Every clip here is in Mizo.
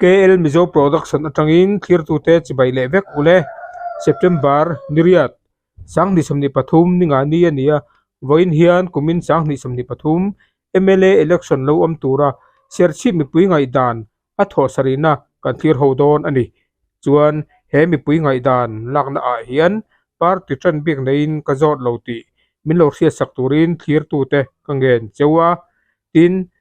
KL Mizo Production atangin thlirtute chibai leh vek ule. September niriat 2023 ningani a ni a, vawiin hian kumin 2023 mla election lo awm tura Serchhip mipui ngaihdan a thawh sarihna kan thlir ho dawn a ni. Chuan he mipui ngaihdan lakna ah hian party tan bik neiin ka zawt lo tih min lo hriatsak turin thlirtute ka ngen cheu a, tin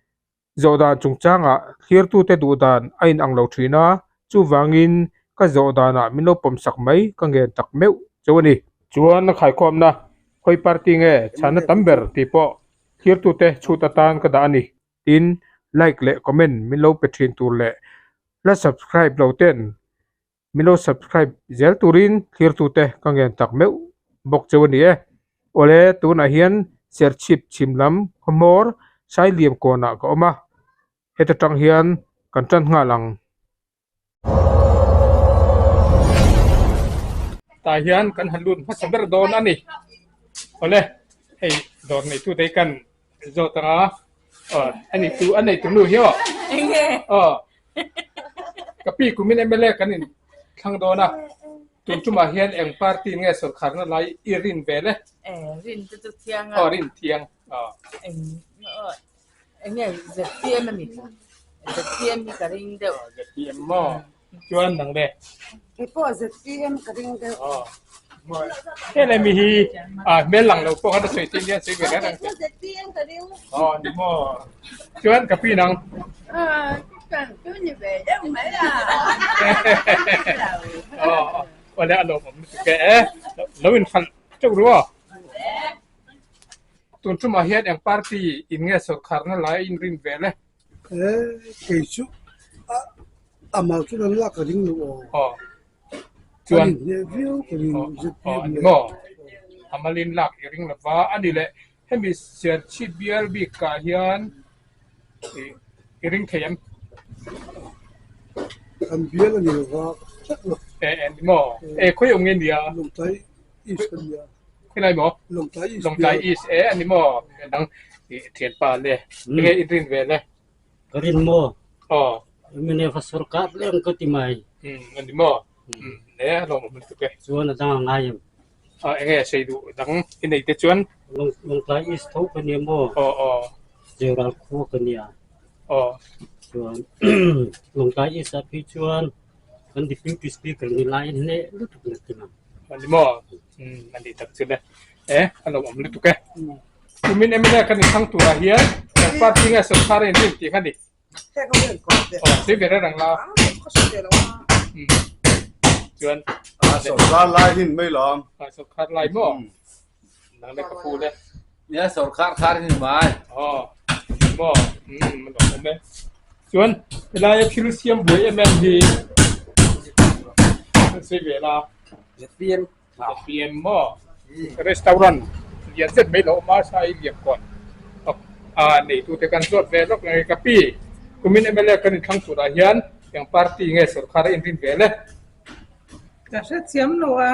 Zawhdan chungchangah thlirtute duhdan a inang lo thin a, chuvangin ka zawhdanah min lo pawmsak mai ka ngen tak meuh cheu a ni. Chuan a khaikhawmna khawi party nge chhanna tam ber tih pawh thlirtute chhut atan ka dah a ni. Tin, like leh comment min lo pe thin tur leh la subscribe lo ten Min lo subscribe zel turin thlirtute ka ngen tak meuh bawk cheu a ni e. Awle tunah hian Serchhip chhim lam khawhmawr Sailiam kawnah ka awm a, heta tang hian kan tan nghal ang. Tah hian kan han lut hmasa ber dawn a ni. Awle hei dawr neitute hi kan zawt ang a, aw a neitu a neitu nu hi aw. Aw. Ka pi kumin mla kan in thlang dawn a, tun tumah hian eng party nge sawrkharna lai i rin vel e? E, rin te chu thiang a. Aw, rin thiang. Aw. Eng, eng nge ZPM a ni kha? ZPM hi ka ring deuh. Aw, ZPM maw? Chuan nang le? Kei pawh ZPM ka ring deuh. Aw. Helai mi hi a hmel lang lo pawh khan a sawi theih nia sawi ve reng reng. ZPM ka ring. Aw ni maw. Chuan ka pi nang. Kan tu ni ve deuh mai a. Aw awle a lawmawm lutuk e. Lo in hralh teuh ru aw. Tun tumah hian eng party in nge sawrkharna lai in rin vel e? E kei chu a mal chu lan lak ka ring lo aw. Aw. Chuan aw ani maw? A malin lak i ring lova a ni leh hemi Serchhip bial bik ah hian i ring thei em? Kan bial a ni lova tlat lo. E ani maw? E khawi awm nge nia? Lawngtlai East a nia. Khawi lai maw? Lawngtlai East. Lawngtlai East e ani maw? Dang i thianpa le enge i rin ve le? Ka rin maw? Aw. Mnf a sawrkar lem ka ti mai. Umm a ni maw? Umm e a lawmawm lutuk e. Chuan a dang a ngai em? Aw enge sei duh dang i nei te chuan? Lawngtlai East tho ka nia maw? Aw aw. Zeural khua ka nia. Aw. Chuan Lawngtlai East ah phei chuan kan Deputy Speaker ni laiin hneh lutuk na ti mang. A ni maw? Umm a ni tak chu le. E a lawmawm lutuk e. Kumin mla kan inthlang turah hian eng party nge sawrkar a inrin tih kha ni. Aw sei ber reng la. Chuan sawrkar lai hin mai lawm. Sawrkar lai maw? Nang le ka pu le. Nia sawrkar thar hin mai. Aw maw? Umm a lawmawm e. Chuan helaia thil siam buai em em hi sei ve la. ZPM ZPM maw? Restaurant lian zet mai lo awm a, sai liam kawn a neitute kan zawt ve lawk nge ka pi. Kumin mla kan inthlang turah hian eng party nge sawrkar a inrin vel e? Ka hrethiam lo a.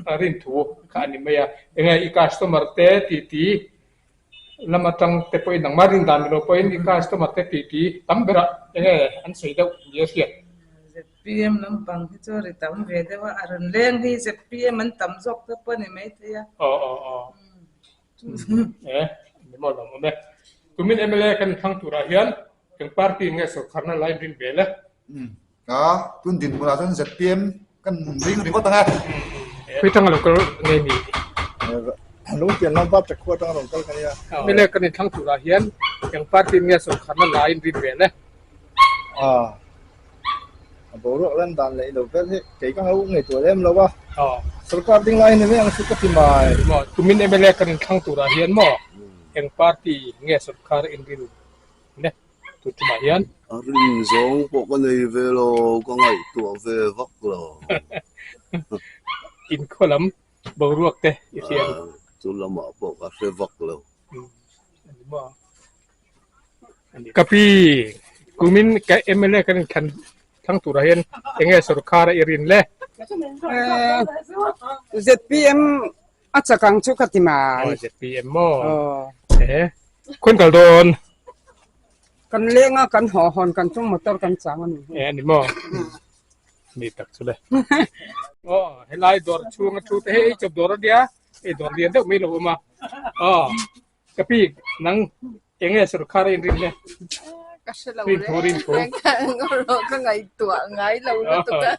A rin thu kha a ni mai a. Enge i customer te titi lam atang te pawhin nangmah rin dan ni lo pawhin i customer te titi tam berah enge an sawi deuh ni a hriat. ZPM lampang hi chu ri tam ve deuh a, a rawn leng hi ZPM an tam zawk te pawh a ni maithei a. Aw aw aw. E, ni maw lawm awm e. Tumin mla kan thlang turah hian eng party nge sawrkharna lai rin vel e? A, tun dinhmunah chuan ZPM kan ring ringawt ang e. Khawi tanga lo kal nge ni? Lungtian lam vap chak khua tanga rawn kal ka nia. Mla kan inthlang turah hian eng party nge sawrkharna lai rin vel e? A. A boruak lan dan leh ilo vel hi kei ka ngau ngaihtuah lem lo a, sorkar ding lai ni mai ang chu ka ti mai. Maw tumin mla kan inthlang turah hian maw eng party nge sorkar inrin ne tur tumah hian? A rin zawng pawh ka nei ve lo, ka ngaihtuah ve vak lo. Inkhaw lam boruak te i hria ang. Chu lamah pawh ka hre vak lo. Ka pi, kumin ka mla kan inthlan thlang turah hian enge sorkar a i rin le? ZPM a chak ang chu ka ti mai. ZPM maw? Ehe, khawn kal dawn? Kan leng a kan haw hawn kan chung motor kan chang a ni. E ani maw? Ni tak chu le. Aw helai dawr chhung a thu te hei chawp dawr a nia hei dawr lian deuh mai lo awm a. Aw ka pi nang eng nge sorkar a inrin le? Ka hre lo re. Ka ngaihtuah ngai lo lutuk a.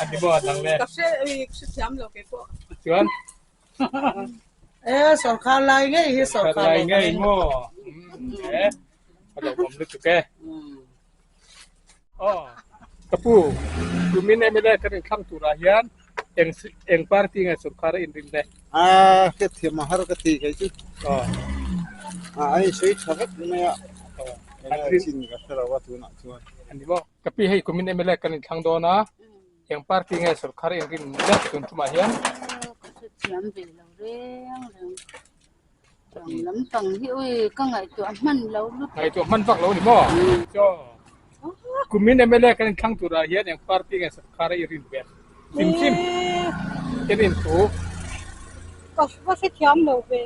Ani maw nang le? Ka hre hre thiam lo kei pawh. Chuan E sorkar lai ngei hi sorkar lai ngei maw? E a lo awm lutuk e. Aw ka pu kumin MLA kan inthlang turah hian eng eng party nge sorkar a inrin le? A hriatthiam a har ka ti kei chu. Aw. A a insawi tha vek mai a. Eng nge chin ka hre lo a tunah chuan. Ani maw? Ka pi hei kumin MLA kan inthlang dawn a, eng party nge sorkar a inrin le tun tumah hian? Ka hrethiam ve lo reng reng. Rang lampang hi ui ka ngaihtuah hman lo lutuk. Ngaihtuah hman vak lo ni maw? Chaw. Kumin MLA kan inthlang turah hian eng party nge sorkar a inrin ve? Hlim hlim i rin thu. Ka hrethiam lo ve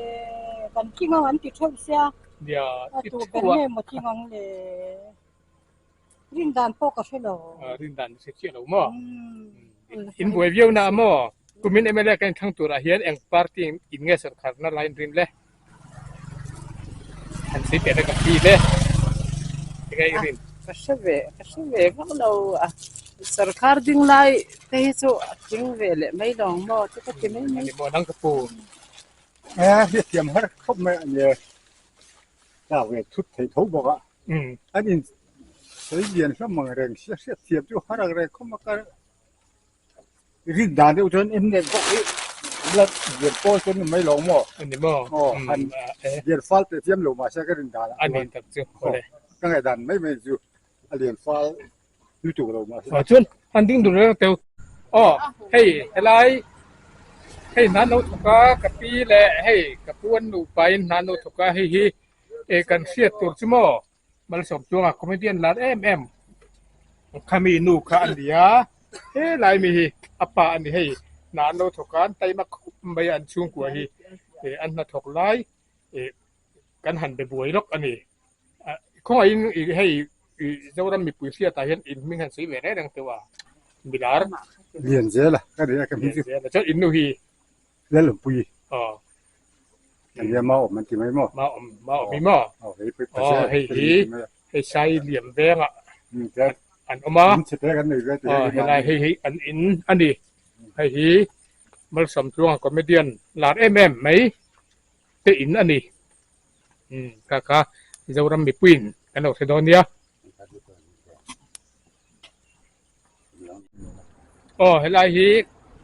kan thing ang an ti theuh sia. Nia, i thu a. Tu ber nge maw thing ang le? Rin dan pawh ka hre lo. Rin dan hre chiah lo maw? In buai viau na maw? Kumin MLA kan inthlang turah hian eng party in nge sorkharna lai in rin le? Han sawi piah na ka pi le. Enge i rin? Ka hre ve, ka hre ve vak lo a. Sorkar ding lai te hi chu a tling ve leh mai lawng maw te ka ti mai mai. Ani maw nang ka pu? Hriatthiam har khawp mai a nia. Tlak ve thut theih tho bawk a. An in sawi lian hlawm ang reng sia hriat thiam chu har ang reng khawm a ka rin dan deuh chuan en nen bawk hi la lian pawl chuan ni mai lo maw? Ani maw? Aw han lian fal teh chiam lo mahse ka rin dan ah chuan ani tak chu awle ka ngaih dan mai mai chu a lian fal lutuk lo mahse aw chuan han ding dur reng teu aw hei helai hei hna an lo thawk a ka pi leh hei ka pu an nupa in hna an lo thawk a hei hi E kan hriat tur chu maw Malsawm chuanga comedian lar em em khami nu kha a ni a, helai mi hi a pa a ni hei hna an lo thawk a an taima khawp mai a an chhungkua hi e an hnathawk lai e kan han be buai lawk a ni. Khawngaihin hei Zoram mipui hriatah hian in hming han sawi ve reng reng teuh a milar. Lian zel a ka nia ka hming chu. Lian zel a chuan in nu hi Lalawmpui. Aw. Ania ma awm an ti mai maw? Ma awm, ma awm i maw? Aw, hei pui Aw, hei hi, hei sai liam vengah an awm a. In chhe te kan nei ve ti hei. Aw, helai hei hi an in a ni. Hei hi Malsawmtluanga comedian lar em em mai te in a ni. Umm, kha kha Mizoram mipuiin kan lo hre dawn nia. Aw helai hi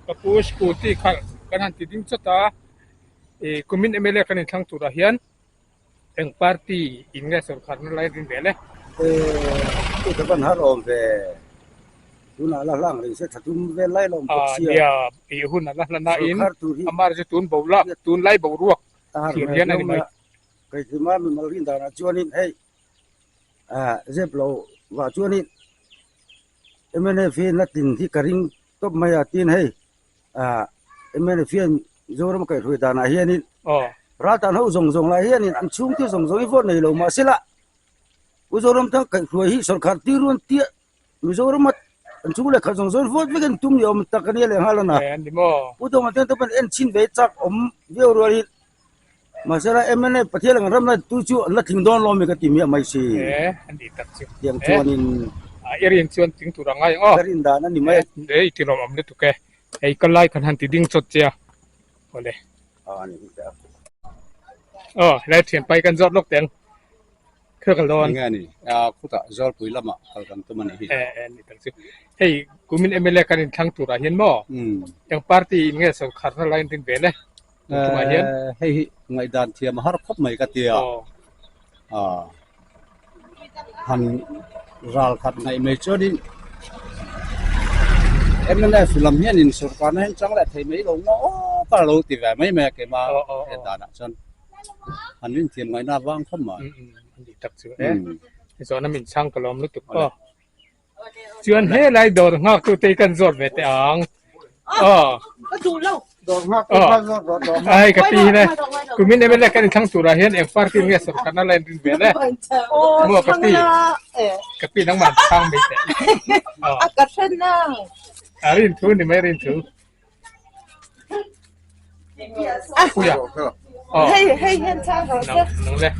ka pu scooty khalh kan han ti ding chawt a ih kumin mla kan inthlang turah hian eng party in nge sawrkar na lai rin vel e. Chu te van har awm ve tunah la hlang reng se tha tum vel lai lo awm bawk sia. Nia ih hun a la hla na in amar chu tun bo lak tun lai boruak thlir hian a ni mai. Keitlima mimal rin danah chuanin hei zep lo vah chuanin mnf hi na tin hi ka ring tawp mai a tin hei ah mnf hian Mizoram a kaihhruai danah hianin raltan ho zawng zawng lah hianin an chhungte zawng zawng hi vote nei lo mahsela Mizoram tan kaihhruai hi sorkar tir ruan tiah Mizoram a an chhung leh khat zawng zawng vote vek an tum ni awm tak a nia leh nghal a na Pu Dawngah te pawh en chhin ve chak awm viau rualin Mahsela mnf Pathian ang ram la tu chu an la tling dawn lo mi ka ti miah mai si. E an ti tak chu. Tiang chuanin. A i rin chuan tling tur a ngai ang aw. Ka rin dan a ni mai. E i ti lawm awm lutuk e. Hei ka lai kan han ti ding chawt che a. Awle. A ni hi ta. Aw helai thian pai kan zawt lawk teng. Khel kal dawn. Enge a ni? A khutah Zawlpui lamah kal kan tum a nih hi. E e ni tak chu. Hei kumin mla kan inthlang turah hian maw? Eng party in nge sawrkharna lai an rin vel e? Tunah hian. Hei hi ngaihdan thiam a har khawp mai ka ti a. Han ral khat ngaih mai chuanin mnf lam hianin sawrkarna hian chang leh thei mai lo maw aw ka lo ti ve mai mai a keimah he danah chuan han rinthiam ngaihna vang khawp mai. Ani tak chu e. Zawhna min chhang ka lawm lutuk aw. Chuan helai dawr nghak tute hi kan zawt ve teh ang. Aw. Ka duh lo. Aw. Ai ka pi hi le. Kumin MLA kan inthlang turah hian eng party nge sorkarna la inrin ve le. Maw ka pi. Ka pi nangmah an chhang mai teh. Aw. A ka hre nang. A rin thu ni mai rin thu. Puia. Aw. Hei hei hian chhang rawh se. Nang le.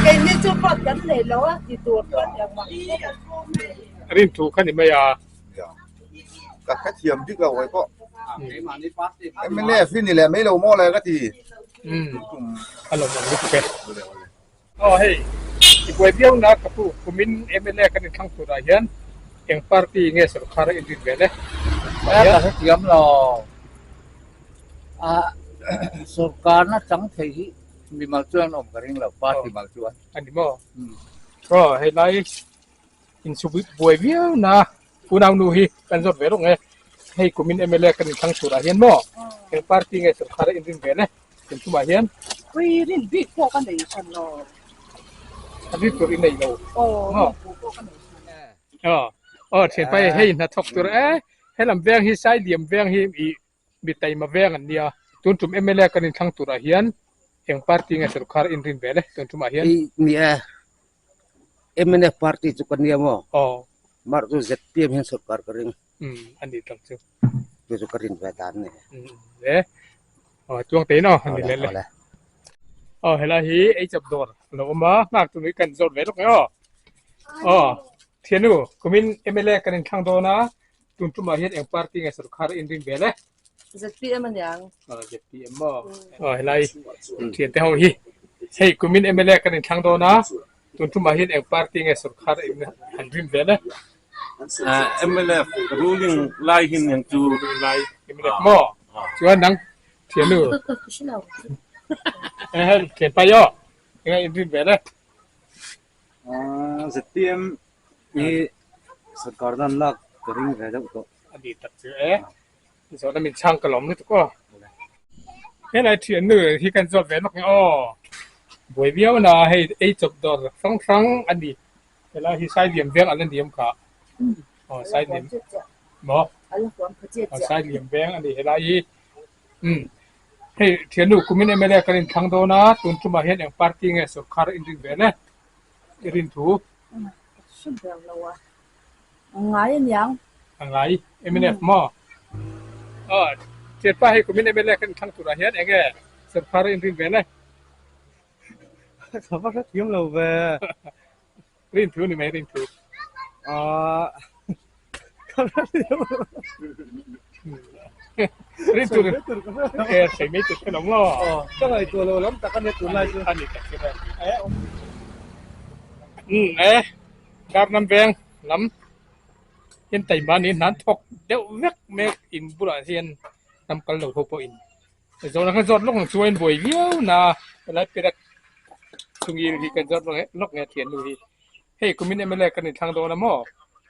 Keini chu vote kan nei lo a ti tur chuan engmah. Rin thu kha ni mai a. Ka hrethiam bik lo ai pawh. MNF hi ni leh mai lo maw le ka ti. Umm a lawm ang lutuk e. Aw hei i buai viau na ka pu kumin mla kan inthlang turah hian eng party nge sorkar a inrin ve le? Ka hrethiam lo. A sorkar na chang thei hi mimal chuan awm ka ring lo party mal chuan. A ni maw? Aw hei lai Insubuih buai viau na unau nu hi kan zawt ve rawk nge hei kumin mla kan inthlang turah hian maw eng party nge sorkar a inrin ve le kum chumah hian. Ui rin bik pawh ka nei hran lo. A rin tur i nei lo maw. Aw rin tur pawh ka nei hran lo. Aw aw thianpa hei hnathawk tur e helam veng hi Sailiam veng hi i Mi taima veng an nia. Tun tum mla kan inthlang turah hian eng party nge sorkar inrin ve le tun tumah hian? Ni e, mnf party chu ka nia maw? Aw. Mar chu zpm hian sorkar ka ring. Umm a ni tak chu. Chu chu ka rin ve dan a ni. Umm le. Aw chuang tein aw a ni leh le. Aw helai hi ei chawp dawr a lo awm a, nghak chu nui kan zawt ve lawk nge aw. Aw thianu kumin mla kan inthlang dawn a, Tun tumah hian eng party nge sorkar inring ve le? ZPM a niang. Aw ZPM maw? Aw helai thiante ho hi hei kumin mla kan inthlang dawn a, tun tumah hian eng party nge sorkar in han rin ve le? Mnf ruling lai hin ang chu. Ruling lai mnf maw? Chuan nang thiannu. Hei thianpa i aw eng nge inrin ve le? ZPM hi sarkar dan lak ka ring ve deuh tawh. A ni tak chu e. Zawhna min chhang ka lawm lutuk aw. Helai thiannu hi kan zawt ve lawk nge aw. Buai viau na hei ei chawp dawr hrang hrang a ni. Helai hi Sailiam veng an la niam kha. Aw Sailiam maw? Aw Sailiam veng a ni helai hi. Umm hei thiannu kumin mla kan inthlang dawn a tun tumah hian eng party nge sorkar inrin ve le? I rin thu. Hre ber lo a. A ngai aniang. A ngai mnf maw? Aw thianpa hei kumin mla kan inthlang turah hian eng nge sorkar inrin ve le? Ka va hrethiam lo ve. Rin thu ni mai rin thu. Aaa ka hrethiam lo. Rin tur e sei mai tur kha lo maw? Aw ka ngaihtuah lo lam tak a nia tunlai chu. A ni tak chu e. Umm e Darnam veng lam hian taima niin hnan thawk deuh vek mek in bulah hian hnam kal lo ho pawhin Zawhna kan zawt lawk ang chuan buai viau na helai perak chungil hi kan zawt lawk nge thiannu hi hei kumin mla kan inthlang dawn a maw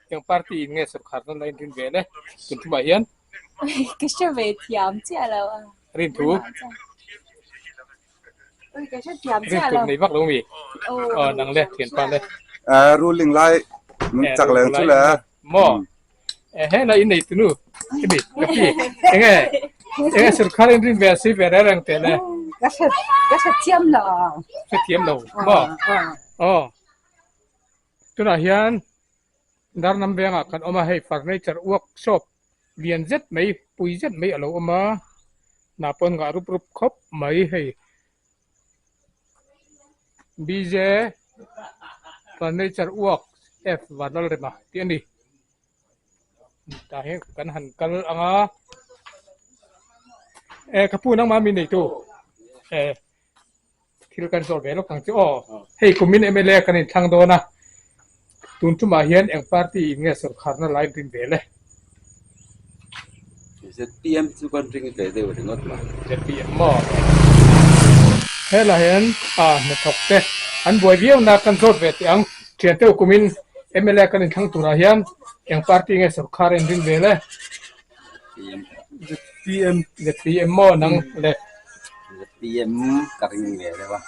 eng party in nge sorkar dawn la inrin ve le tun thumah hian Ka hre ve thiam chiah lo a. Rin thu. Ui ka hre thiam Rin chiah tur lo. nei vak lo mi. Aw nang le thianpa le. Ruling lai min chak leng chu le. Maw Ehe la in nei tunu hemi ka pi enge enge sarkar in rin ve a si ve reng reng teh le. Ka hre ka hre thiam lo. Hre thiam lo maw? Aw tunah hian Darnam vengah kan awm a hei furniture workshop lian zet mai pui zet mai a lo awm a hna pawn ngah rup rup khawp mai hei BJ Furniture Works F Vanlalrema tih a ni. Tah hian kan han kal ang a. E ka pu nangmah mi neitu e thil kan zawt ve lawk ang chu aw. Hei kumin mla kan inthlang dawn a tun tumah hian eng party in nge sawrkharna lai rin ve le? ZPM chu kan ring ve deuh ringawt mai. ZPM maw? Helai hian a hnathawk te an buai viau na kan zawt ve teh ang. Thian teuh kumin mla kan inthlang turah hian eng party nge sorkar in rin ve le? ZPM. ZPM maw nang le? ZPM ka ring ve deuh a.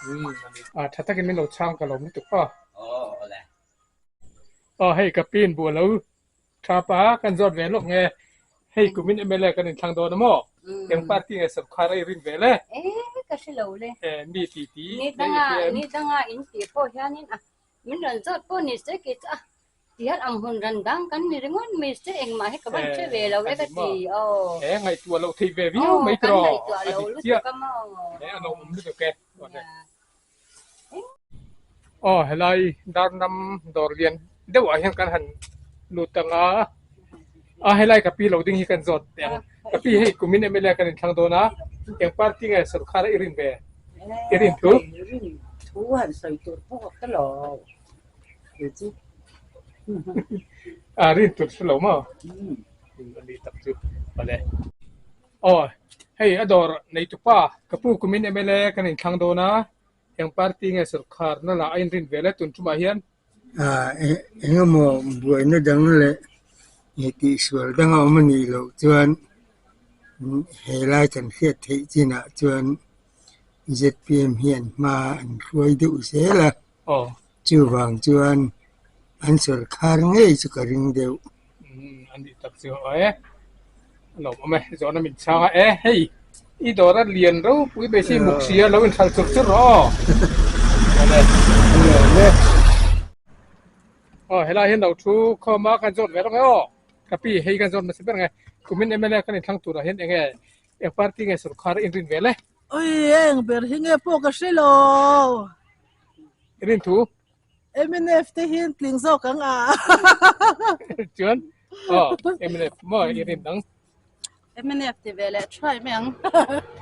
A tha takin min lo chhang ka lo lutuk a. Aw awle. Aw hei ka pin buh a lo Tha pa kan zawt ve lawk nge. Hei kumin MLA kan inthlang dawn a maw? Eng party nge sorkar a i rin ve le? E ka hre lo le. E mi ti ti Ni danga ni danga in tih pawh hianin a min rawn zawt pawh ni se kei chu a tihian ang hun ran dang kan ni ringawt mi se engmah hi ka van hre ve lo le ka ti aw. E ngaihtuah loh theih ve viau mai tiraw? Kan ngaihtuah lo lutuk a maw? E a lawmawm lutuk e. Aw helai darnam dawr lian deuh ah hian kan han lut ang a a helai ka pi lo ding hi kan zawt teh ang ka pi hei kumin MLA kan inthlang dawn a eng party nge sorkar a i rin ve i rin thu rin thu han sawi tur pawh ka lo kei chu a rin tur chu lo maw a ni tak chu awle. Aw, hei a dawr neitupa ka pu kumin mla kan inthlang dawn a, eng party nge sorkar na lah a inrin vel e tun tumah hian? Ah, engemaw buaina dang leh tihsual dang a awm a nih loh chuan he lai kan hriat theih chinah chuan zpm hian hma an hruai deuh zel a, chuvang chuan an sorkar ngei chu ka ring deuh. A nih tak chu aw e, a lawm awm e, zawhna min chhang a e, hei i dawr a lian ropui mai si muk si a lo inhral chur chur rawh aw. Awle. Aw helai hian lo thu khawm a kan zawt ve rawk e aw, ka pi hei kan zawt hmasa ber ang e, kumin mla kan inthlang turah hian eng nge eng party nge sorkar a inrin vel e? Ui eng ber hi nge pawh ka hre lo. Rin thu. MNF te hi an tling zawk ang a. Chuan aw MNF maw i rin ang. MNF ti ve leh thuai mai ang.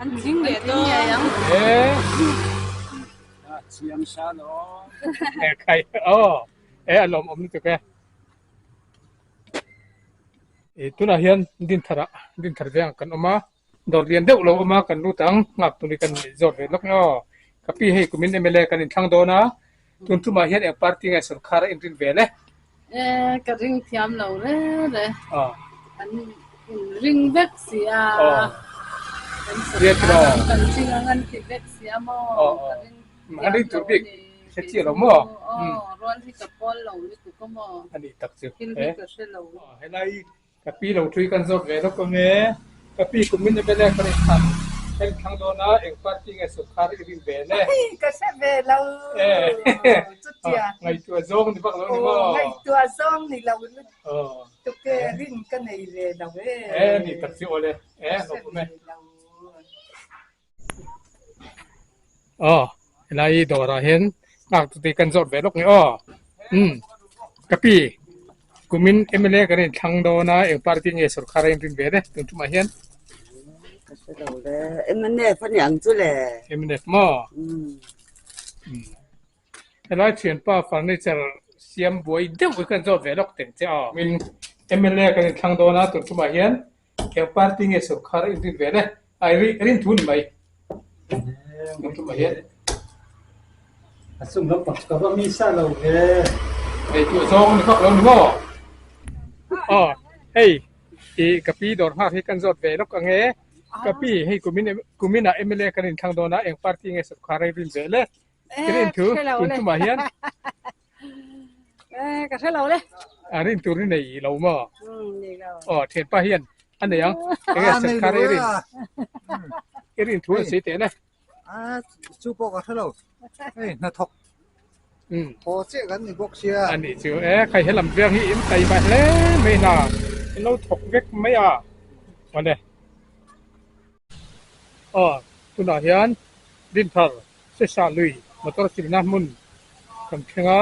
An tling leh dawn ngei ang. Eh. A chiang sa lo. Eh khai aw eh a lawm awm lutuk e. Eh tunah hian Dinthar ah Dinthar vengah kan awm a. Dawr lian deuh lo awm a kan lut ang nghak tuni kan zawt ve lawk emaw ka pi hei kumin mla kan inthlang dawn a tun tumah hian eng party nge sorkar a inrin vel e. E ka ring thiam lo re re an inring vek si a kan sorkar ang kan tling ang an ti vek si a maw ka ring an ring tur bik hre chiah lo maw aw rual hi ka pawl lo lutuk a maw a nih tak chu thil hi ka hre lo helai Ka pi lo tui kan zawt ve lawk ang e. Ka pi kumin MLA kan inthlang kan inthlang dawn a, eng party nge sorkar i rin ve le? Ka hre ve lo chutia. Ngaihtuah zawng ni vak lo ni maw? Ngaihtuah zawng ni lo lutuk e, rin ka nei ve lo e. E ni tak chu awle e, lo awm e. Aw helai dawrah hian nghak chu tui kan zawt ve lawk nge aw umm ka pi kumin mla kan inthlang dawn a eng party nge sorkar a inrin ve le tun tumah hian. Ka hre lo le mnf a niang chu le. Mnf maw? Helai thianpa furniture siam buai deuh hi kan zawt ve lawk teng che aw. Min mla kan inthlang dawn a tun tumah hian Eng party nge sorkar in rin ve le? Ai ri rin thu ni mai. Eng tum ah hian. A chung lampang chu ka va mi sa lo ve. Hei tu zawng ni vak lo ni maw? Aw hei i ka pi dawr nghak hi kan zawt ve lawk ang e. Ka pi hei kumin kumin ah mla kan inthlang dawn a eng party nge sorkar a rin ve le? Rin thu tun tumah hian. Eh, ka hre lo le. A rin tur ni nei lo maw? Nei lo. Aw, thianpa hian a nei ang. Enge sarkar i rin? I rin thu an sawi teh le. A, chu pawh ka hre lo. Hei, hnathawk. Haw chiah kan ni bawk sia. A nih chu e, khai helam veng hi in taima hle mai hna. In lo thawk vek mai a. Awle. Aw, tunah hian Dinthar Sesa lui motor silna hmun kan thleng a,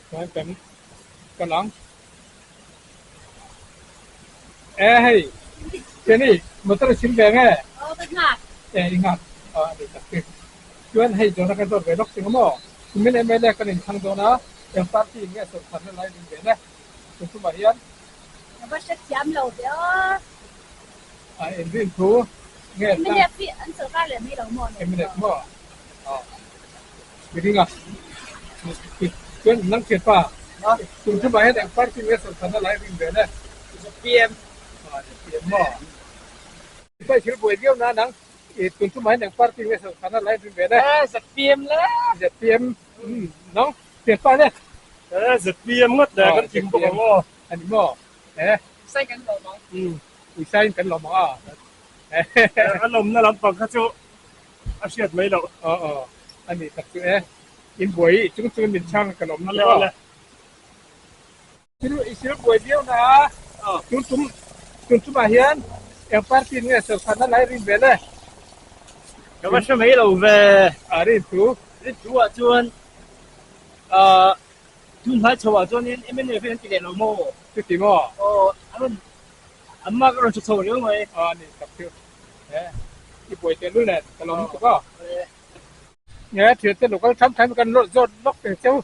chuan kan kal ang. E hei Jenny motor i sil ve nge? Aw ka nghak. E i nghak a ni tak chu. Chuan hei zawhna kan zawt ve lawk ching a maw? Kumin MLA kan inthlang dawn a, eng party in nge sawrkharna lai ding ve le? Tun tumah hian. Ka va hrethiam lo ve aw. A inrin thu nge tlang. Mnf hi an sorkar leh mai lo maw? Mnf maw? Aw. Mi ring a. Chuan nang thian pa. Tun thumah hian eng party nge sorkarna lai ring ve le? ZPM. Aw ZPM maw? Pai thil buai viau na nang. Tun thumah hian eng party nge sorkarna lai ring ve le? ZPM le. ZPM. Nang thian pa le. E ZPM ngawt le kan tling bawk ang aw. A ni maw? E. Uisai kan lawm ang. Umm uisaiin kan lawm ang a. A lawmna lampang kha chu a hriat mai loh. Aw aw a ni tak chu e. In buai chung chungin min chhang ka lawm lutuk aw. Thil i thil buai viau na a, tun tum tun tumah hian eng party nge sawrkharna lai rin ve le? Ka va hre mai lo ve. A rin thu. Rin thu ah chuan ah tun hlai chho ah chuanin MNF hi an ti leh lo maw? Chuti maw? Aw a rawn an mark a rawn chhu chho riau mai. A ni tak chu. He i buai teh lul nen ka lo lutuk a. Nge thian te local tham tham kan lawt zawt lawk teh cheu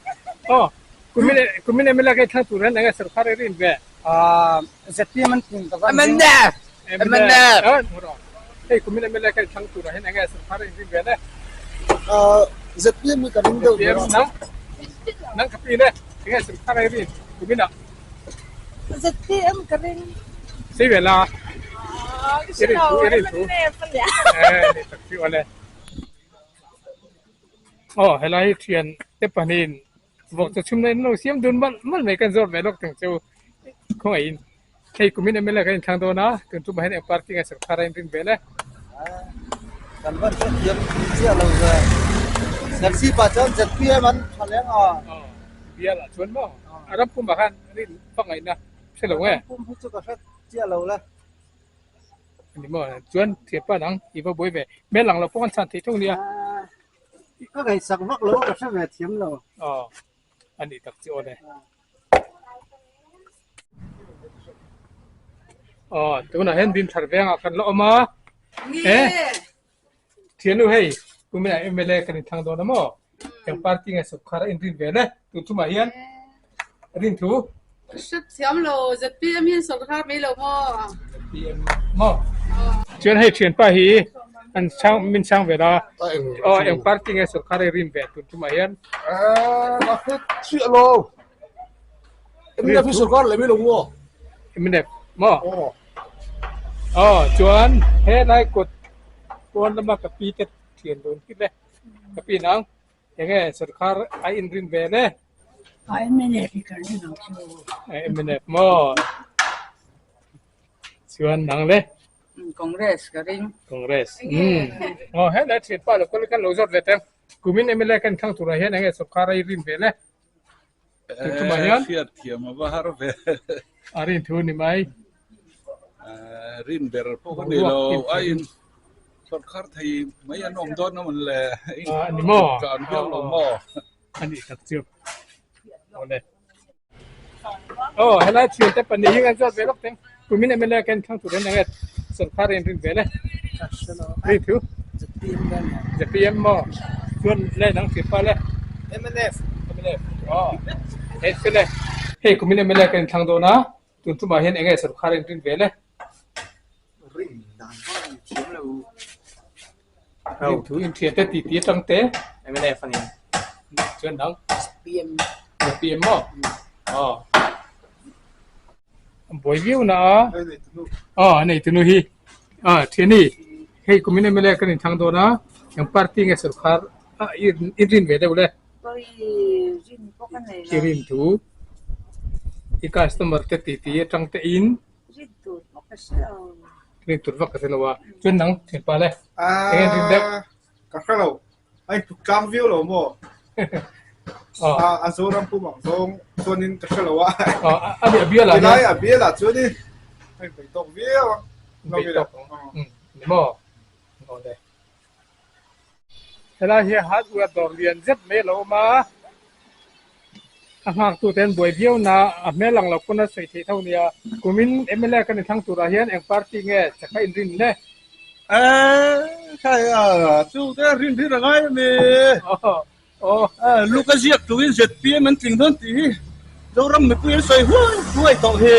aw kumin kumin MLA ke thlang tur hian enge sarkar i rin ve ah ZPM an tling ka van MNF MNF hei kumin MLA ke thlang tur hian enge sarkar i rin ve le ah ZPM hi ka ring deuh ber nang nang ka pi le enge sarkar i rin kumin ah ZPM ka ring sei ve la i rin thu i rin thu eh ni tak chu ale Aw helai hi thian te pahnihin vawk chu chhumna in lo siam dun malh malh mai kan zawt ve lawk teng chu khawngaihin hei kumin MLA kan inthlang dawn a tun tumah hian eng party nge sarkar a inrin vel e. Kan van hriat thiam chiah lo ve. Serchhip ah chuan ZPM an tha leng a. Aw bial ah chuan maw a ram pumah khan rin hmangaihna hre lo nge. Ram pum hi chu ka hre chiah lo le. Ani maw chuan thianpa dang i va buai ve hmel lang lo pawh an chhan theih tho nia. Ka ngaihsak vak lo ka hre ve thiam lo. Aw a nih tak chu aw le. Aw tunah hian Dinthar vengah kan la awm a. E thiannu hei kuminah MLA kan inthlang dawn a maw? Eng party nge sawrkar a inrin ve le tun tumah hian rin thu. Hre thiam lo ZPM hian sawrkar mai lo maw? ZPM maw? Chuan hei thianpa hi an chhang min chhang ve la aw eng party nge sawrkar a rin ve tun tumah hian? A hre chiah lo. MNF hi sawrkar leh mai lo maw? MNF maw? Aw chuan helai kawt pawn lama ka pi te thian dawn hit le. Ka pi nang enge sarkar a inrin ve le? A MNF hi kan rin ang chu. MNF maw? Chuan nang le? Congress ka ring. Congress. Um. Oh he le thian pa lo kal kan lo zawt ve teng. Kumin MLA kan thlang turah hian enge sarkar a inrin ve le? Tunah hian hriat thiam a va har ve. A rin thu ni mai. Rin ber pawh ka ni lo. A in sawrkar thei mai an awm dawn a mawn le. A ni maw? Tlan viau lo maw? A nih tak chu. Awle. Aw helai thian te pahnih hi kan zawt ve lawk teng. Kumin MLA kan thlang tur hian enge sawrkar in rin ve le. Rin thu. ZPM maw? Chuan le dang thil pa le. MNF. MNF. Aw. Hei chu le. Hei kumin MLA kan thlang dawn a. Tun tumah hian enge sawrkar in rin ve le. Rin dan pawh in thiam lo. Rin thu in thian te ti ti atang te. MNF ani. Chuan dang. ZPM. ZPM maw? Aw. Buai viau na a. Aw a nei tunu hi. A thiani hei kumin MLA kan inthlang dawn a eng party nge sarkar a i rin ve deuh le. I rin thu i customer te ti ti atang te in. Rin tur vak ka hre lo a. Chuan nang thianpa le. Eng rin deuh. Ka hre lo. A intluk tlang viau lo maw? A Zoram pum ang zawng chuanin ka hre lo a. A ni a bial ah hian. Tilai a bial ah chuanin a inpeih tawk viau a. Inpeih tawk ang. Ni maw? Aw le. Helai hi hardware dawr lian zet mai a lo awm a. A nghak tute an buai viau na a hmel ang lo pawn a sawi theih tho nia. Kumin MLA kan inthlang turah hian eng party nge chakha inrin le? Khai a chu te rin rin a ngai ami. Luka ziak turin ZPM an tling dawn tih hi Zoram mipui an sawi huai huai tawh hi.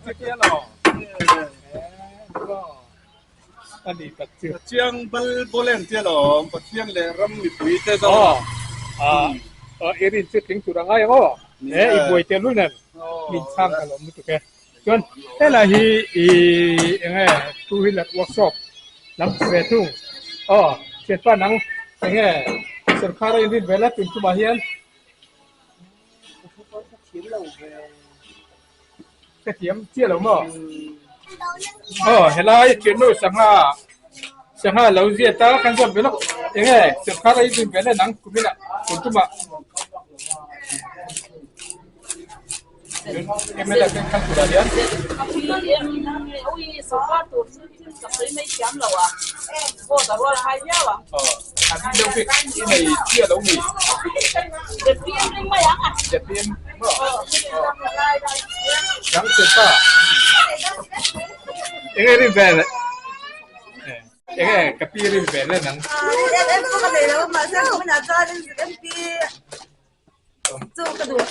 Chutia lo. A ni tak chu. Chiang bal bawlem tia lawm Pathian leh ram mipui te zawng. Aw i rin chu tling tur a ngai ang aw. E i buai tel lul nen min chhang ka lawm lutuk e. Chuan helai hi i enge two wheeler workshop lam chu ve thung. Aw thianpa nang enge sorkar a inrin vel a tun tumah hian. thiam lo ve. Ka thiam chiah lo maw? Aw helai thiannu sangha sangha lo ziat a kan zawt ve lawk enge sawrkar a inrin ve nen ang kumin ah kum tumah MLA ten khan turah hian aw an deuh bik i nei chiah lo mi ZPM maw aw dang che pa enge rin ve le enge ka pi rin ve le nang Chu ka duh.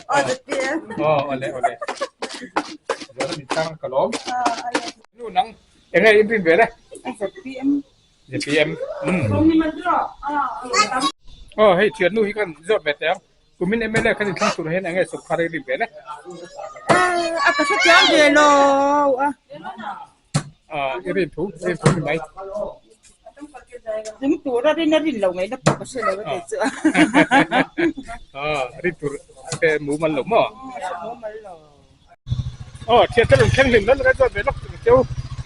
Aw ZPM. Aw awle awle. Zara min chang ka lawm. Nu nang enge in rin ve le? ZPM. ZPM. Aw hei thian nu hi kan zawt ve teh ang. Kumin MLA khan in thlang tur hian enge sawrkar i rin ve le? A ka hrethiam ve lo a. I rin thu, rin thu ni mai. Ring tur a rin a rin lo ngaihna pawh ka hre lo a kei chu. Rin tur te mumal lo maw? Mumal lo. Aw, thian te rawn thleng hlim hlawm hlawm chuan ve lawk tur cheu.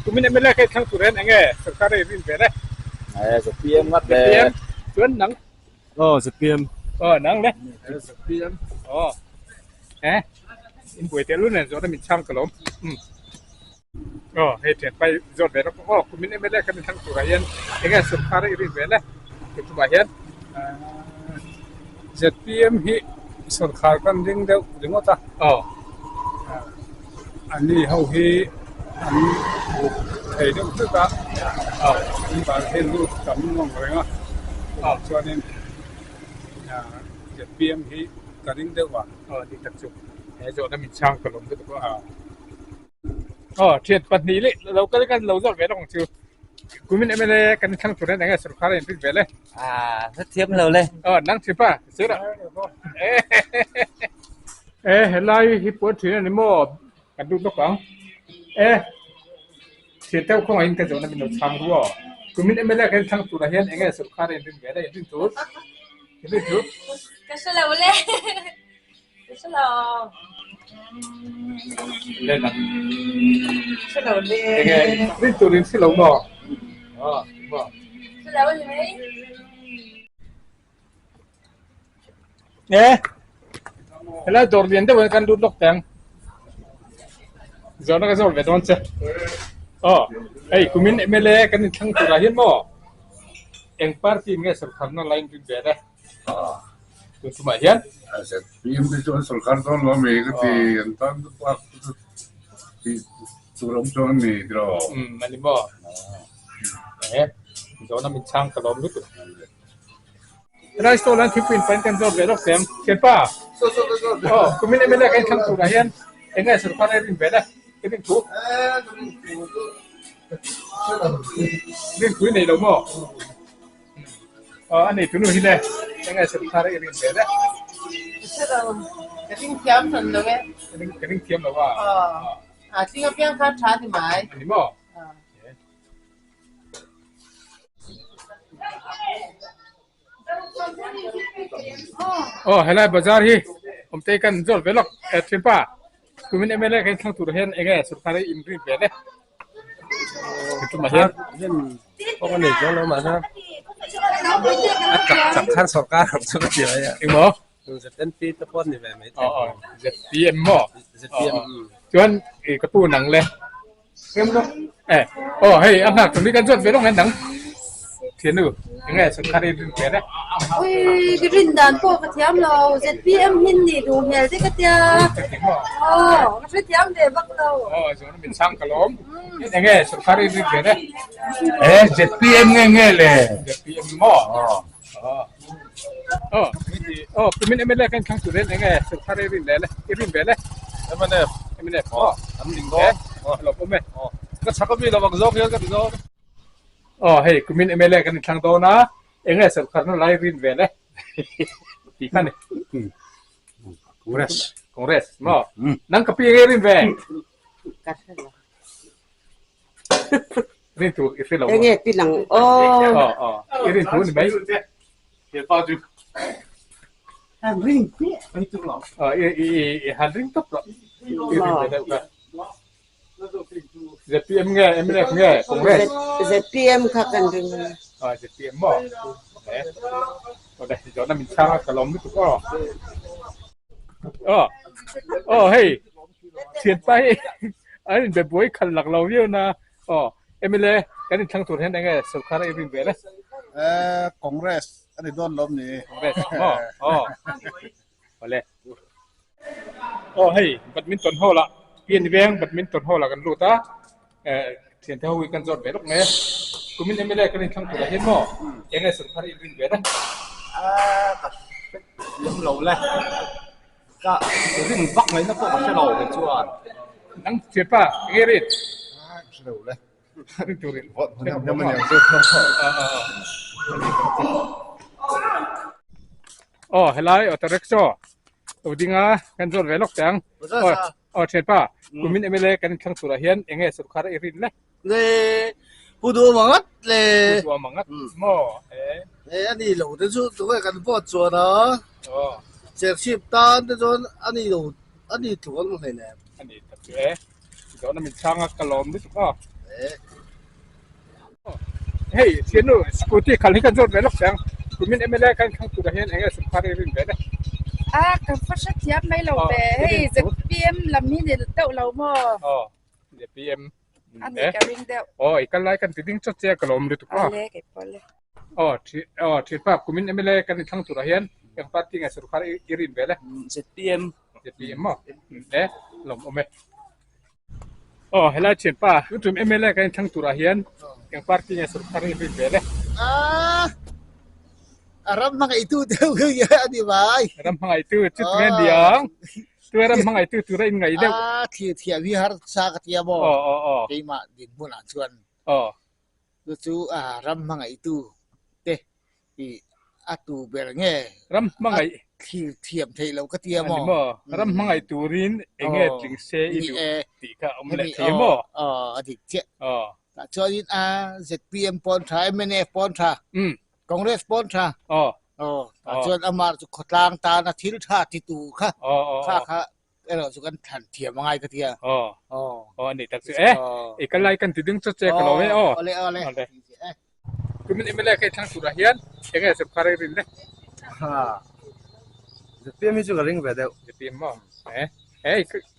Kumin MLA kha i thlang tur hian enge sorkar a i rin ve le? ZPM ngat le. ZPM chuan nang. Aw ZPM. Aw nang le. ZPM. Aw. Eh. In buai tel nen zawhna min chhang ka lawm. Um. Aw hei thian pai zawt ve lawk aw kumin MLA kan inthlang turah hian enge sorkar i rin ve le tun tumah hian ZPM hi sorkar kan ring deuh ringawt a. Aw. Ani ho hi an buk thei deuh hlek a. Aw. An ban hian lut tam ngawng reng a. Aw. Chuanin ZPM hi ka ring deuh a. Aw dik tak chu he zawhna min chhang ka lawm lutuk a. Aw thian pahnih leh lo kal kan lo zawt ve lawk ang chu. Kumin MLA kan thlang tur hian enge sorkar a inrin ve le? Ah, hre thiam lo le. Aw nang thipa sir a. E helai hi puan thin ani maw? Kan lut lawk ang. E thian teuh kawngah in ka zawhna min lo chhang ru aw. Kumin MLA kan thlang turah hian enge sorkar a inrin ve le? Inrin tur? Inrin tur? Ka hre lo le. Rin turin si lo maw? E helai dawr lian deuh hian kan lut lawk teh ang. Zawhna ka zawr ve dawn che. Aw hei kumin MLA kan inthlang turah hian maw eng party in nge sorkharna la inrin ve le? Tun tumah hian. ZPM te chuan sorkar dawn lo ami ka ti an tan bak tih tur awm chuan ani tiraw. Umm ani maw. E zawhna min chhang ka lawm lutuk. Helai stall an thingpui in pain kan zawt ve lawk teh ang. Thianpa. Aw kumin MLA kan inthlang turah hian eng nge sorkar a rin ve le? I rin thu. Rin thu i nei lo maw? A nei tunu hi le eng nge sorkar i rin ve le? Ka hre lo, ka ring thiam hran lo e. Ka ring thiam lo a. A tling apiang kha tha ni mai. A ni maw? Aw helai bazar hi awmtei kan zawt ve lawk e thinpa tumin MLA kan thlang tur hian enge sorkar hi in rin ve le. Tumah hian Kawng a nei chuang lo mahse a chak chak khan sorkar ang chu ka ti mai a. Engmaw? ZNP te pawh ni ve mai thei. Aw aw ZPM maw? ZPM. Chuan i ka pu nang le. Eh aw hei a nghak tum hi kan zawt ve lawng hian nang. Thianu enge sorkar i rin ve le. Ui ka rin dan pawh ka thiam lo ZPM hin nih duh hmel te ka tia. Aw ka hrethiam ve vak lo. Aw zawhna min chhang ka lawm. Enge sorkar i rin ve le. Eh ZPM nge nge le. ZPM maw? Aw aw kumin MLA kan thlang tur hian enge sorkar i rin ve le i rin ve le. MNF. MNF aw. An ring dawn. Aw lawm awm e. Ka chak ami lovang zawk hian ka ti dawn. Aw hei kumin MLA kan inthlang dawn a, eng nge sorkarna lai rin ve le tih kha ni. Congress. Congress maw? Nang ka pi nge rin ve? Ka hre lo. Rin tur i hre lo maw? Enge ti lang aw. Aw aw i rin tur ni mai. He pa chu. Han ring piah mai chu lo. I i i han ring tawp lo. I ring ve deuh kha. ZPM nge MNF nge Congress? ZPM kha kan ring a. Ah ZPM maw? Eh. Awle zawhna min chhang a ka lawm lutuk aw. Aw. Aw hei thianpa hi an inbe buai khalh lak lo viau na. Aw MLA kan inthlang tur hian enge sorkar a i rin ve le? Eh Congress a ni dawn lawm ni. Congress maw? Aw. Awle. Aw hei badminton hall ah pian veng badminton hall ah kan lut a eh thian te ho hi kan zawt ve lawk mai a kumin MLA kan inthlang tur ah hian maw enge sorkar i rin ve le? Ah ka hrethiam lo le ka rin vak ngaihna pawh ka hre lo kei chuan. Nang thianpa enge rin? Ah ka hre lo le. Rin turin. Aw helai auto rickshaw lo ding a kan zawt ve lawk teh ang. Aw thianpa kumin MLA kan inthlang turah hian eng nge sorkar i rin le? Le pu duh awm angat le. Pu duh awm angat maw e. E a ni lo te chu tunge kan vote chuan a. Aw. Serchhip tan te chuan a ni lo a ni tluk an hmu hleinem. A ni tak chu e. Zawhna min chhang a ka lawm lutuk a. Hei thiannu scooty khal hi kan zawt ve lawk teh ang. Kumin MLA kan thlang turah hian eng nge sawrkar i rin ve le? A ka va hrethiam mai lo ve. Hei ZPM lam hi ni deuh lo maw? Aw ZPM. A ni ka ring deuh. Aw i kal lai kan ti ding chawt che a ka lawm lutuk a. Awle kei pawh le. Aw thi aw thianpa kumin MLA kan inthlang turah hian eng party nge sawrkar i rin ve le? ZPM. ZPM maw? E lawm awm e. Aw helai thianpa tum MLA kan inthlang turah hian eng party nge sawrkar i rin ve le? Ah a ram hmangaihtu deuh kha nge a ni mai. Ram hmangaihtu chu tunge niang? Tunge ram hmangaihtu tura in ngaih deuh? Ah thlir thiam hi har sa ka tia maw? Aw aw aw. Keimah dinhmunah chuan. Aw. Chu chu a ram hmangaihtu te i a tu ber nge ram hmangaih thlir thiam theih loh ka tia maw? Ani maw? Ram hmangaih turin eng nge tling se i duh tih kha a awm leh thei maw? Aw a dik chiah. Aw. Tah chuanin a ZPM pawn tha, mnf pawn tha, Congress pawn tha. Aw. Aw tah chuan amah chu khawtlang tana thil tha titu kha kha kha erawh chu kan thlan thiam a ngai ka ti a. Aw. Aw a ni tak chu e. I kal lai kan ti ding chawt che ka lo e aw. Awle awle. Awle. Kumin MLA ka i thlang turah hian eng nge sorkar i rin le? Ha. ZPM hi chu ka ring ve deuh. ZPM maw? E. E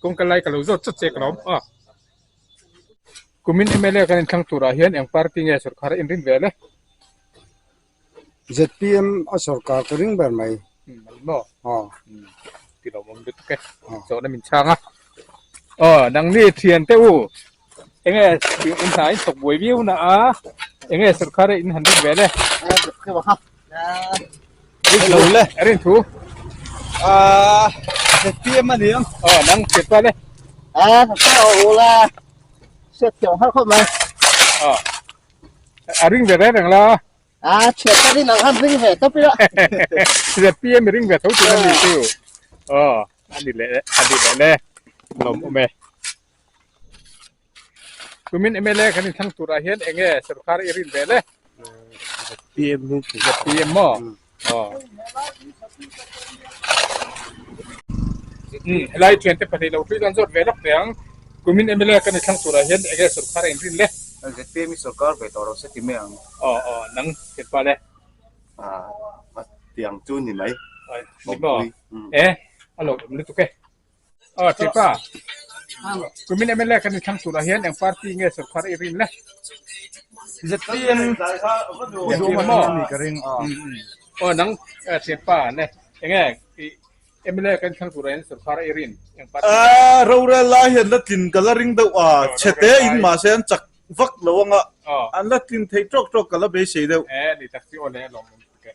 kawng kal lai ka lo zawt chawt che ka lo awm. Aw. Kumin MLA kan inthlang turah hian eng party nge sorkar in rin ve le? ZPM a sorkar ka ring ber mai. Ani maw? Aw. Ti lo awm lutuk e. Zawhna min chhang a. Aw, nangni thian te u. Enge in hna in thawk buai viau na a. Enge sorkar in han ring ve le? Rin lo le. Rin thu. Ah, ZPM a ni ang. Aw, nang thian pa le. Ah, ka o la. Set thiam har khawp mai. Aw. A ring ve reng reng la. A chhiat tak in ang han ring ve tawp ila. ZPM i ring ve tho tun a ni chu. Aw, a ni leh a ni leh le. Lawm awm e. Kumin MLA kan inthlang turah hian eng nge sorkar i rin ve le? ZPM hi. ZPM maw? Aw. Helai thiante pahnih lo hlui dan zawt ve lawk teh ang. Kumin MLA kan inthlang turah hian enge sorkar a inrin le? ZPM hi sorkar ve tawh lo se ti mai ang. Aw aw nang thianpa le. A tiang chu ni mai. Ni maw? E a lo awm lutuk e. Aw thianpa kumin MLA kan inthlang turah hian eng party nge sorkar i rin le? ZPM ZPM maw? Ka ring. Aw nang thianpa le enge i MLA kan thlang tur in sorkar i rin eng party Ah, rorel lai hian la tlin ka la ring deuh a, chhete in mahse an chak vak lo anga an la tlin thei tawk tawk ka la beisei deuh. E ni tak chu aw le lawm awm tuk e.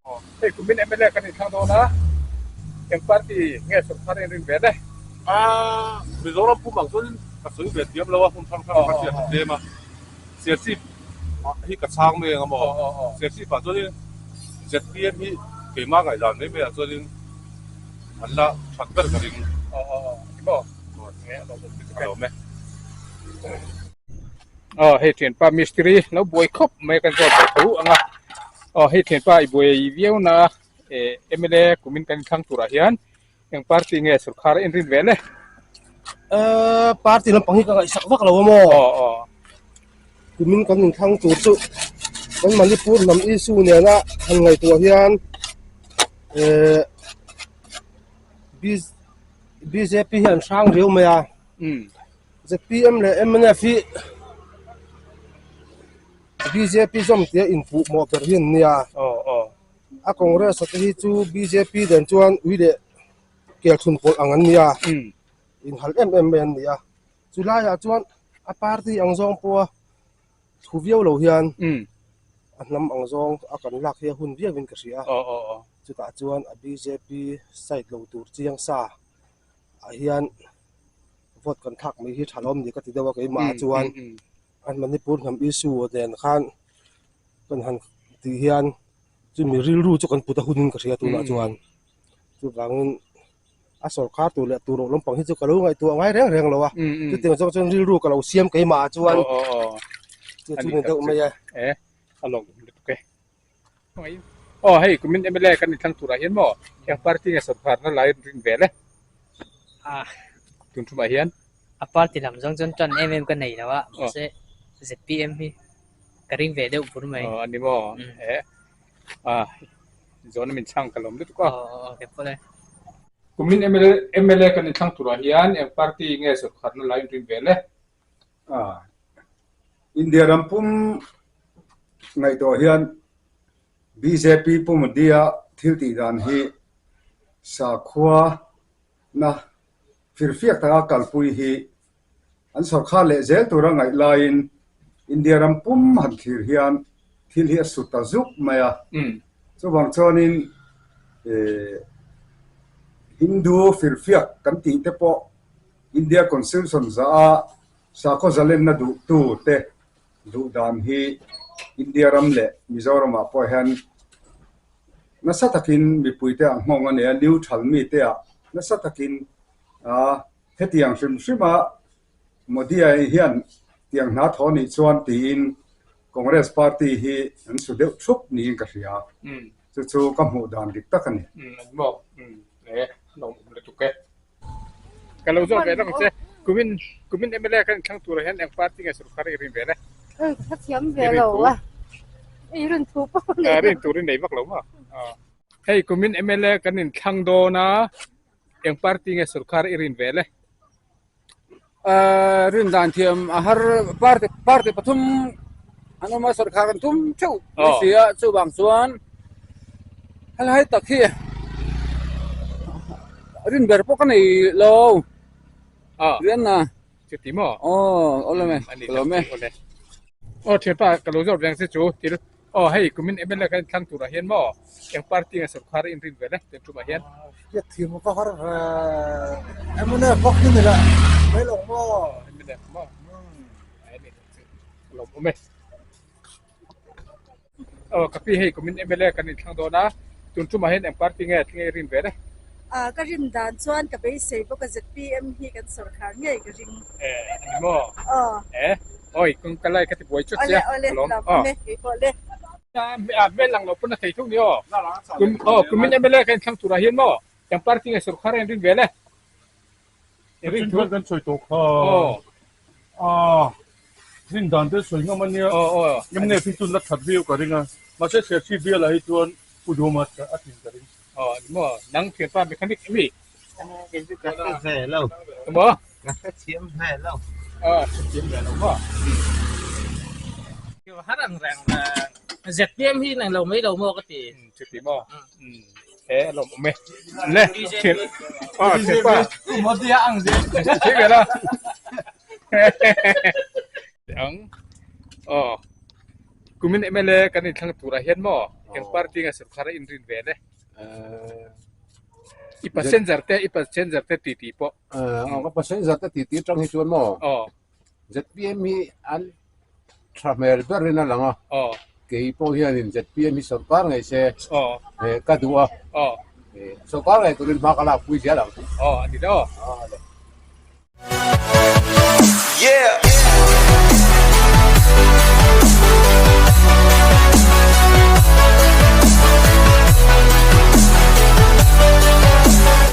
Aw hei kumin MLA kan inthlang dawn a, eng party nge sorkar in rin ve le? Ah, Mizoram pum ang chuan ka sawi ve thiam lo a, hmun hrang hrang ka hriat a tlem a, Serchhip hi ka chhang mai ang a maw? Serchhip ah chuanin ZPM hi keimah ngaihdan mai mai ah chuanin an la that ber ka ring. A lawm e. Aw hei thianpa mistiri lo buai khawp mai kan zawt ve tho ang a, aw hei thianpa i buai viau na. MLA kumin kan inthlang turah hian eng party nge sorkar a inrin ve le? Party lampang hi ka ngaihsak vak lo a maw? Kumin kan inthlang tur chu kan Manipur hnam issue nena han ngaihtuah hian BJP hi an hrang riau mai a. ZPM leh mnf hi BJP zawm tia inpuh mawh ber hi an nia. A Congress a te hi chu BJP dan chuan ui leh kel thun pawlh ang an nia. Inhal em em mai an ni a. Chu laiah chuan a party ang zawng pawha thu viau lo hian a hnam ang zawng a kan lak hi a hun viauin ka hria. Chutah chuan a BJP side lo tur chiang sa ah hian vote kan thlak mai hi tha lo awm ni ka ti deuh a keimah ah chuan an Manipur hnam issue nen khan kan han tih hian chumi rilru chu kan put a hunin ka hria tunah chuan chuvangin a sawrkar tur leh tur lampang hi chu ka lo ngaihtuah ngai reng reng lo a chutiang zawng chuan rilru ka lo siam keimah ah chuan chu chu ni deuh mai a. A lawm lutuk e. Aw hei kumin MLA kan inthlang turah hian maw eng party nge sawrkar na lai rin vel e tun thumah hian. A party lam zawng chuan tan em em ka nei lo a mahse ZPM hi ka ring ve deuh bur mai. Aw a ni maw e a zawn a min chhang ka lawm lutuk a. Aw aw ke pawh le. Kumin MLA kan inthlang turah hian eng party nge sawrkar na lai rin vel e. India ram pum ngaihtuah hian bjp Pu Modi-a thil tih dan hi sakhua na firfiak taka kalpui hi an sawrkhar leh zel tura ngaih laiin India ram pum han thlir hian thil hi a su ta zuk mai a. Chuvang chuanin Hindu firfiak kan tih te pawh India Constitution za a sakhaw zalenna duhtu te duh dan hi India ram leh Mizoram ah pawh hian nasa takin mipui te ah nghawng a nei a, neutral mi te ah nasa takin a hetiang hrim hrim a Modi-a hian tiang hna thaw nih chuan tiin Congress party hi an su deuh thup niin ka hria. Chu chu ka hmuh dan dik tak a ni. Ka lo zawt ve lawk che. Kumin kumin MLA kan thlang turah hian eng party nge sorkar i rin ve le? Ei ka thiam ve lo a. Ei rin thu pawh nei. Rin tur i nei vak lo maw? Hei kumin MLA kan in thlang dawn a, eng party nge sorkar i rin ve le? Rin dan thiam a har party party pathum an awm a sorkar an tum theuh mai si a chuvang chuan helai tak hi rin ber pawh ka nei lo rian a chuti maw aw awle mai ka lawm e aw thianpa ka lo zawt veng che chu thil Aw hei kumin MLA kan inthlang turah hian maw eng party nge sorkar in rin vel e tun tumah hian. Hriat thiam ka har ve MNF bawk hi ni lah mai lo maw. MNF maw ai ni chu a lawm awm e. Aw ka pi hei kumin MLA kan inthlang dawn a tun tumah hian eng party nge thleng i rin vel e. Ka rin dan chuan ka beisei bawk a ZPM hi kan sorkar ngei ka ring. E ani maw? Aw. E oi kawng ka lai ka ti buai chut sia. Awle awle lawm awm e kei pawh le. A hmel lang lo pawn a thei thung ni aw. Kum aw kumin MLA kan thlang turah hian maw eng party nge sorkar a inrin vel e. Rin thu kan sawi tawh kha. Aw. A rin dan te sawi ngam ania. Aw aw. MNF hi chu la that viau ka ring a. Mahse Serchhip bialah hi chuan Pu Duhawma a tlin ka ring. Aw ni maw nang thianpa mechanic emi? Ka hre ve lo. Emaw? Ka hre thiam ve lo. Aw hre thiam ve lo maw? Har ang reng ZPM hi nang lo mai lo maw ka ti. Chuti maw? He a lawm awm e. Le thian aw thianpa. Modi a ang zel. Thei ve la. Ang aw kumin MLA kan inthlang turah hian maw eng party nge sorkar a inrin ve le? I passenger te i passenger te titi pawh. Aw ka passenger te titi atang hi chuan maw ZPM hi an tha hmel berin a lang a kei pawh hianin ZPM hi sorkar ngei se ka duh a sorkar ngei turin hma ka lak pui zel ang. Aw a ni lo.